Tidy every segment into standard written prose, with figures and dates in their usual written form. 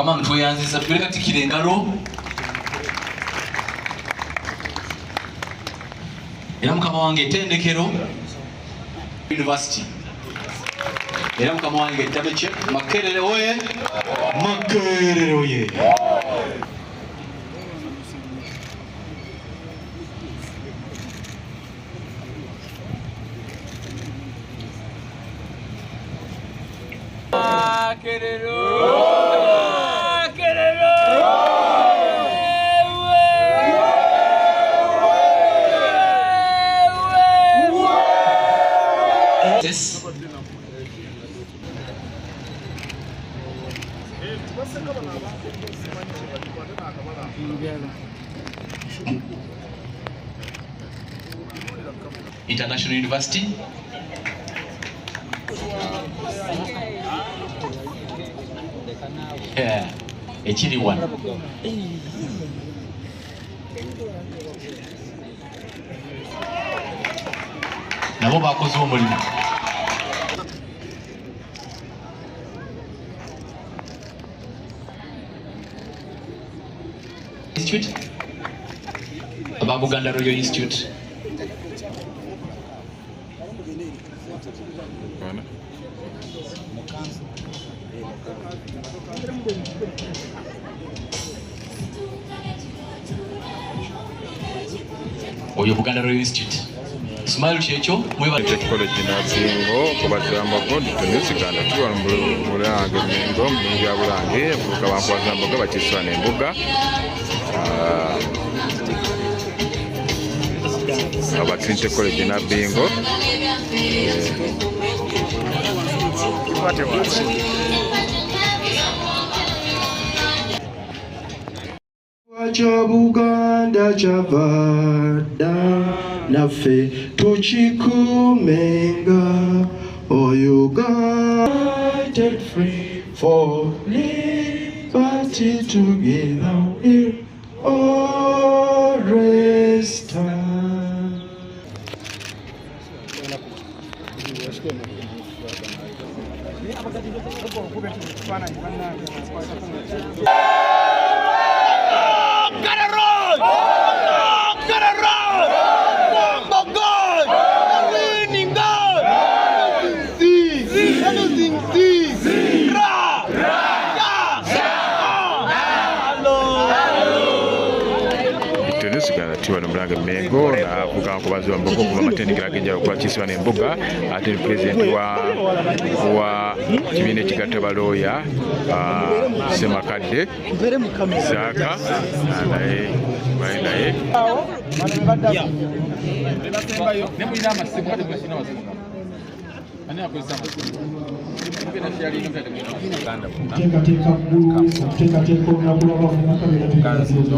Mukama ntweyanziza tugere katikira engalo. Era mukama wange ettendekero University. Era mukama wange double check Makerere oye. Makerere oye. This International University. Yeah, ekiri wano. Nabo bakoze omulimu. Institute, aba Buganda Royal Institute. Oyo Buganda Royal Institute. Smile kyekyo mwebale. College Nabbingo kubazambago tunusigana tuwa mulange Mengo mu bya Bulange abavubuka bankubazambogo bakiswa n'embuga aba Trinity College Nabbingo. Kya Buganda kyava dda naffe tukikuumenga. O United free for liberty together we'll always stand. Tunusigana tuwa mulange Mengo n'avuga nkubaziwa mbogo okuva amatendekero ag'enjawulo okuba Kiswa n'embuga ate ni pulezidenti wa kibiina ekigatta balooya Ssemakadde Zaaka naye bali naye. Okuteekateeka ggulu, okuteekateeka olunaku lw'abavubuka beera tuteekateeka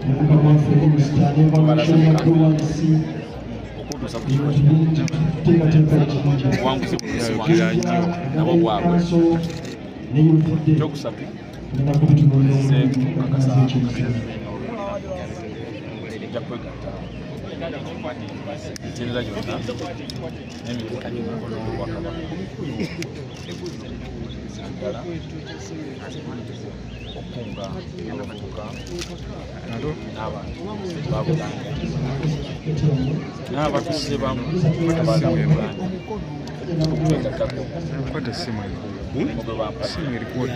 mukama waffe Minisita n'evaluation ya wansi ebintu bingi tuteekateeka ekirungi. Yayogera nnyo. Council ne Youth Day tugenda kubitunuulira obulungi okumaze ekibiina. Nja kwegatta emitendera gyonna n'emikutu gw'Obwakabaka naddala okukunga abavubuka n'abantu ba Buganda n'abatuuze bamu abaagala Uganda okwegattako Kwata essimu eno. omulimu gwe bampadde Essimu erikuwa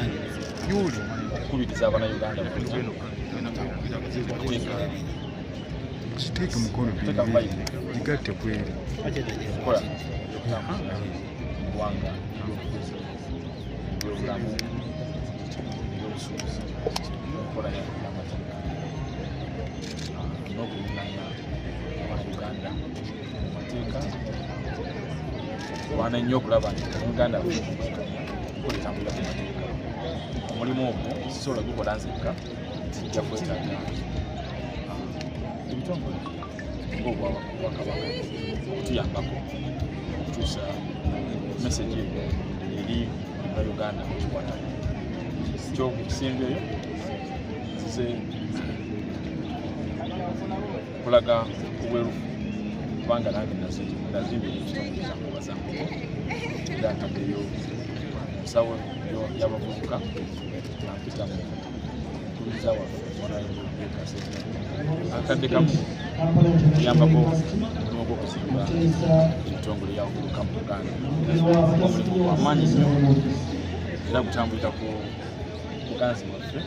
yuli. okukubiriza Abannayuganda bonna okuteeka Kiteeke mukono Teeka bibiri. Bayibuli. Gigatte kweri. Okukola okutambuza eggwanga, ebyobufuzi, ebyobulamu, ebyobusuubuzi, enkola y'amateeka n'okulungamya Abannayuganda mu mateeka. Kulwana nnyo okulaba nti Bannayuganda enkola etambulira ku mateeka. Omulimu ogwo sisobola gukola nzekka, nzijja kwetaaga ebitongole ng'Obwakabaka okutuyambako okutuusa message eyo eri Bannayuganda ekikwatako. Kyokusembyeyo nzize kulaga obwerufu kubanga nange nazimbye ekitongole kya Nkobazambogo era ntaddeyo Nsawo y'abavubuka ampita mu mukuliza waffe akadde kamu kuyambako omulimu gw'okuzimba ebitongole by'abavubuka mu Buganda. Omulimu gw'amaanyi nnyo era gutambulira ku buganzi bwaffe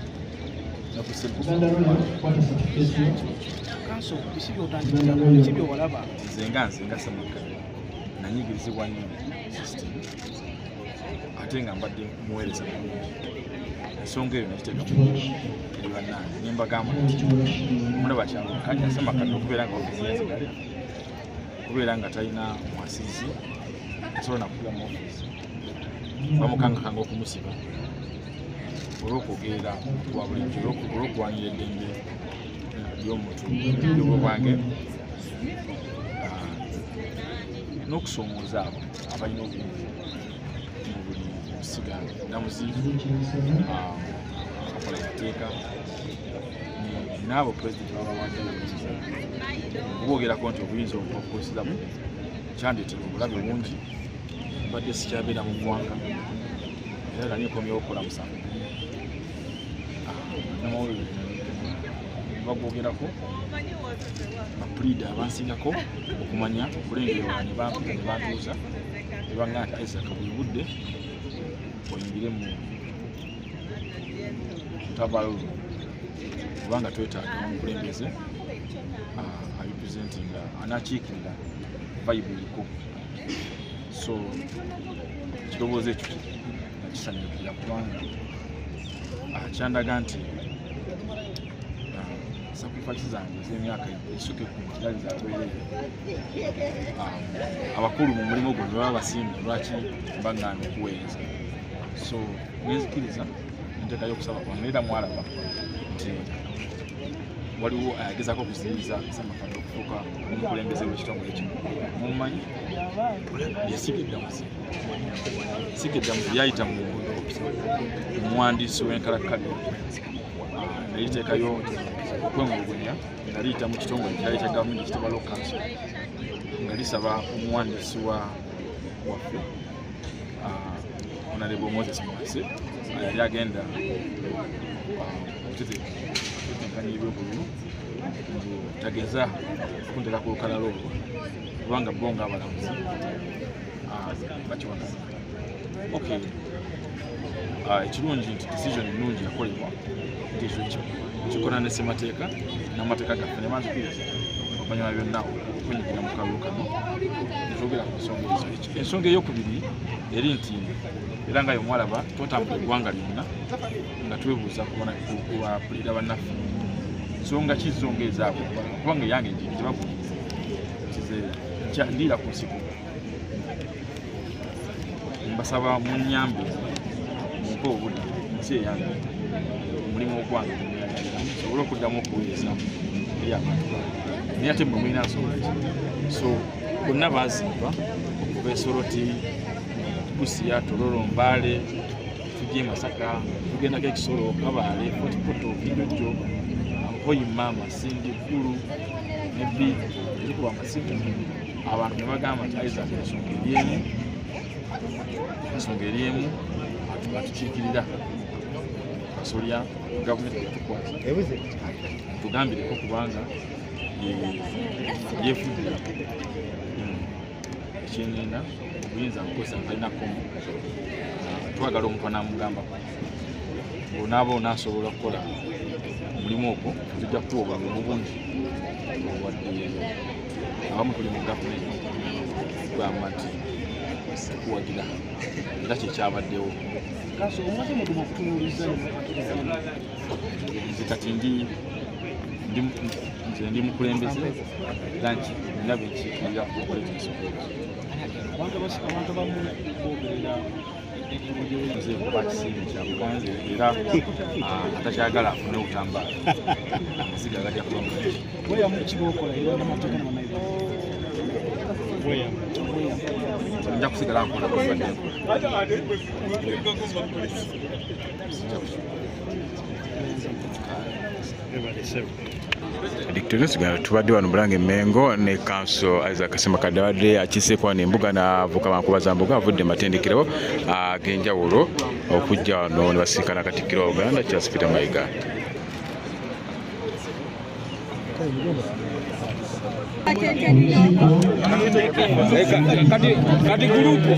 ne ku nze nga nze nga Ssemakadde nanyigirizibwa nnyo system ate nga mbadde muweereza bulungi. Ensonga eyo nakiteeka eri bannange ne mbagamba nti mulaba kyabukanya Ssemakadde okubeera nga ofiisi y'enzigale, okubeera nga talina mwasirizi, tasobola nakutula mu ofiisi, bamukangakanga okumusiba olw'okwogerera kwa bulijjo, olw'okulwanirira eddembe ly'omuntu ly'obwange n'okusoomooza abo abalina obuyinza mu buli nsiga nnamuzi abakola amateeka n'abo pulezidenti babawadde obuyinza. Okuboogerako nti obuyinza obwo babukozesa kyandeetera obulabe bungi, mbadde sikyabeera mu ggwanga era nali nkomyewo okukola musango bannamawulire bagwogerako, bapuliida abansingako okumanya okulengera ne bampita ne bantuuza ne baŋŋamba nti Isaac buli budde oyingire mu lutabaalo luno kubanga twetaaga omukulembeze arepresentinga anaakiikirira vibe eriko. So ekirowoozo ekyo nakisanyukira kubanga kyandaga nti sacrifice zange ez'emyaka esooka ekkumi kirali zabwereere. Abakulu mu mulimu guno baba basiimye lwaki mbaŋŋaana okuweereza. So nenzikiriza enteekayo okusaba kwange era mwalaba nti waliwo agezaako okuziyiza Ssemakadde okufuuka omukulembeze w'ekitongole kino. Mumumanyi ye Siga Eddamuzi. Siga Eddamuzi yayita mu muwandiisi w'enkalakkalira naliteekayo okwemulugunya nga liyita mu kitongole kyali kya gavumenti ekitibwa Law Council nga lisaba omuwandiisi waffe Honorable Moses Mwase yali agenda okutetenkanya ebyobululu ngu tageza okuntera ku lukalala olwo kubanga bo ng'abalamuzi bakiwakana. Okay, ekirungi nti decision ennungi yakolebwa nti ekyo kikola ne ssemateeka n'amateeka gaffe ne banzikiriza oluvannyuma byonna okwenyigira mu kalulu kano ne twogera ku nsonga ezo. Ensonga ey'okubiri eri nti era nga yomwalaba twatambula eggwanga lyonna nga twebuuza ku bapuliida bannaffe nsonga ki zo ng'ezaabwe kubanga eyange njiri tebabuuliza nti ndiira ku nsiko. Mbasaba munnyambe mumpe obudde nsi eyange omulimu ogwange gweyagaliramu nsobole okuddamu okuweereza eri abantu bange naye ate mmwe mulina nsonga ki. So bonna baazimba okuva e Soroti, Busia, Tororo, Mbale, tujja e Masaka, tugendako e Kisoro, Kabaale, Fort Portal, Kijojo, Hoima, Masindi, Gulu, Nebbi, erikuba amasimu abantu ne bagamba nti Isaac ensonga eri emu, ensonga eri emu atukiikirira Kasolya gavumenti yatukwata tugambireko kubanga yeefudde ekyenena obuyinza bukozesa talina kkomo. Twagala omuntu anaamugambako ng'onaaba onaasobola okukola omulimu ogwo tujja kukuwa obululu bungi wadde abamu tuli mu gavumenti tugamba nti tukuwagira era kyekyabaddewo. Nze kati nze ndi mukulembeze era nina benkiikirira okuleeta ensonga ezo. Abantu abamu boogerera nze kuba kisiimi kya buganzi era atakyagala afune obutambaala amaziga gajja kuba mangi. Bweyamu ki bw'okola era n'amateeka n'amannayuganda? Nja kusigala nkola bwe nkola. Sijja kukyuka. Dictator tubadde wano Bulange Mengo ne Counsel Isaac Ssemakadde abadde akiiseeko wano embuga n'avuka Mankobazambogo avudde mu matendekero ag'enjawulo okujja wano ne basinkana Katikkiro wa Uganda Charles Peter Mayiga. Kati kati gurupu.